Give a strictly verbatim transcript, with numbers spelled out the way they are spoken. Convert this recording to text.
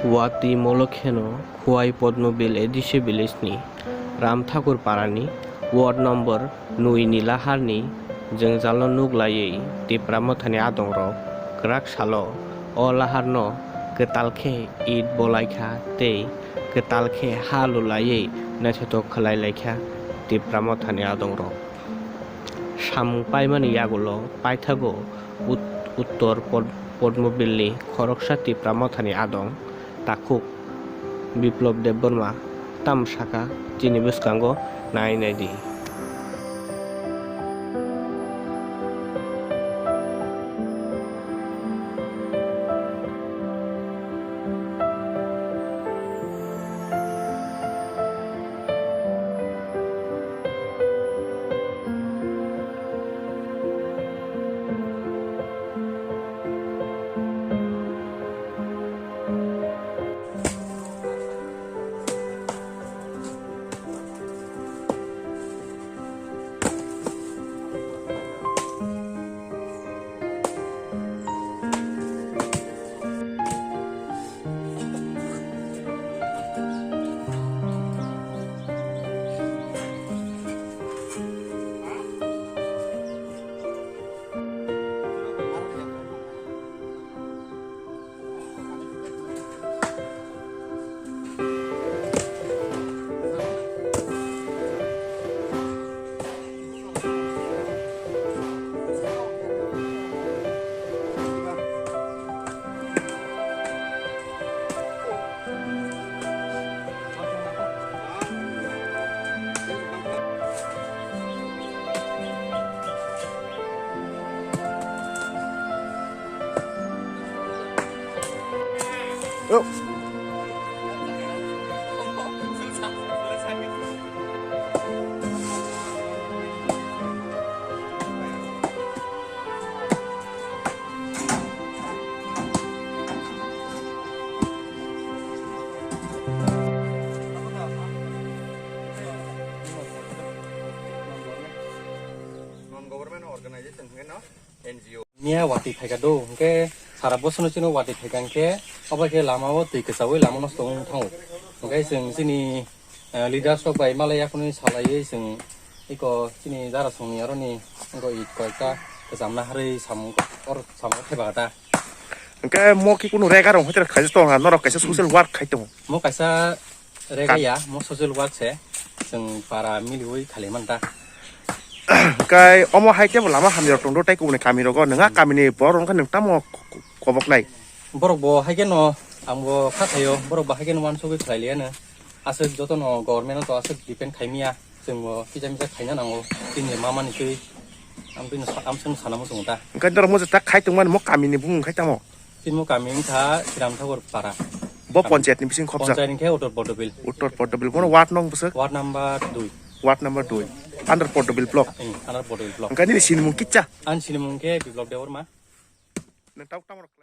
Watwi molo kheno Khowai Padmabil A D C village ni Ram Thakur Parani ward number nui ni laharni jwngjalno nuk laiwi Tipra Mothani adongrok kwrak salo o laharno kwtal khe it bolaikha tei kwtal khe ha lulaiwi naithothok khlai laikha Tipra Mothani adongrok. Samung paimani yagulo paithago ut-, Uttor Pod-, Podmobilni khoroksa Tipra Mothani adong takhuk Biplop Debbarma tamo sakha chini bwskango nai naidi. Non government organization hwnkhe no N G O. Miya watwi phaikha do, hwnkhe sara bosongno chwngno watwi phaikha hwnkhe, obo khe lama o twi kwchaui lama nosto wng thango. Hwnkhe chwng chini, eh, leaders rok bai malai yakhwni salaiwi chwng eko chini darasongni aroni wngkha i koita kwcham naharwi samung or samung thaiba ta. Hwnkhe mo khe kunu rega rok hoite khaijak tongo, norok kaisa social work khai tongo. Mo kaisa rega ya, mo social work se, chwng para miliui khali manta. Hwnkhe omo hai khe bo lama hamya rok tongdo tei kubuni kami rogo, nwnga kamini borok wngkha nwng tamo kobok nai. Borok bo hai khe no, ang bo kha khaio, borok bo hai khe no uansugui khlai liya no. Aswk joto no government o to aswk depend khai miya, chwng bo kisa misa khaina nango, chini mama ni twi, am twi no sa-, am chwng sana muchungo ta. Hwnkhe norok mo je tak khai tongmani mo kamini bumung khai tamo? Chini mo kami wngkha Sriram Thakur Para. Bo panchayat ni bising khopjak? Panchayat hwnkhe Uttor Pordobil. Uttor Pordobil, bono ward nong bwswk? Ward number dui. Ward number dui. Under Pordobil block. Hmm, under Pordobil block. Hwnkhe nini sinimung kicha? Ani sinimung khe Biplop Debbarma. Nwng tabuk tamo rok khlai?